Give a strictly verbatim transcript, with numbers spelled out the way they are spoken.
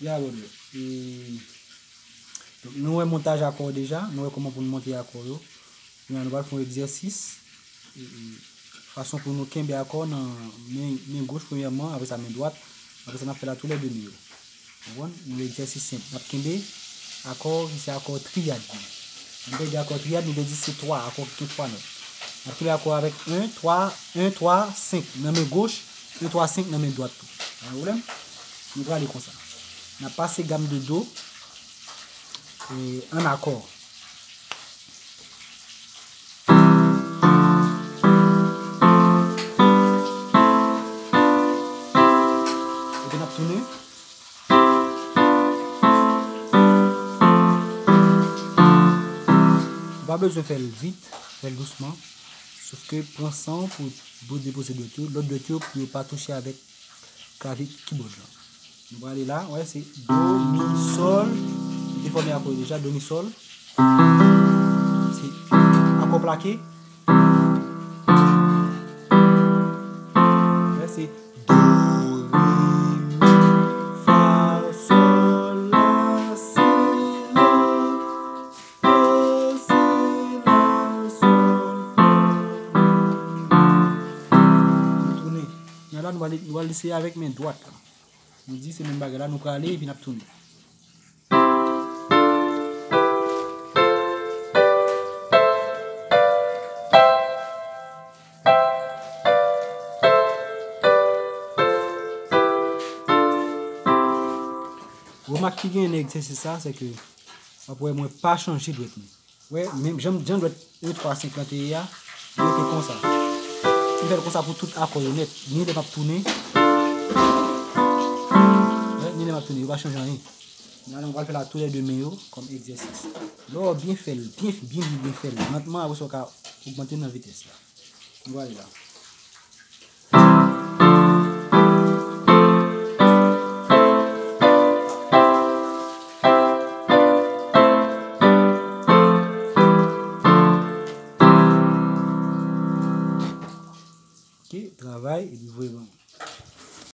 Ya, brother. E, donk, nou wè montaj akò deja, nou wè kòman pou nou monte akò yo. Kounye a, nou pral fè yon egzèsis. E, e, fason pou nou kenbe akò nan men, men goch premyèman, apre sa men dwat, apre sa n ap fè l a tou lè de men yo. Konprann? Yon egzèsis senp. N ap kenbe akò ki se akò triyad yo. Lè m di akò triyad, nou vle di se twa, akò ki gen twa nòt. N ap kenbe akò avèk en, twa, en, twa, senk nan men goch, en, twa, senk nan men dwat tou. Pa gen pwoblèm? Nou prale konsa. N ap pase gam de do, e, an akò. Epi n ap tounen. Ou pa bezwen fè l vit, fè l dousman. Sof ke pran san w pou, pou depoze dwèt yo. Lòt dwèt yo pou yo pa touche avèk klavye keyboard lan. Nou prale la, wè, se do, mi, sòl. Te fòme akò deja, do, mi, sòl. Se akò plake. Wè, se do, re, mi, fa, sòl, la, si, do, do, si, la, sòl, fa, do, re, mi. Nou tounen. Kounye a la, nou pral, nou pral eseye avèk men dwat la. Nou di se menm bagay la, nou prale epi n ap tounen. Remak ki genyen nan egzèsis sa, se ke w ap wè mwen pa chanje dwèt mwen. Wè, menm jan, jan dwèt en, twa, senk lan te ye a, li rete konsa. M fè l konsa pou tout akò yo nèt. Ni lè m ap tounen, wè, ni lè m ap tounen, yo pa chanje anyen. Kounye a la, nou pral fè l a tou lè de men yo kòm egzèsis. Lè w byen fè l, byen, byen, byen, byen fè l lantman, apre sa, w ka ogmante nan vitès la. Nou prale la. Ok, travay, epi voye ban mwen.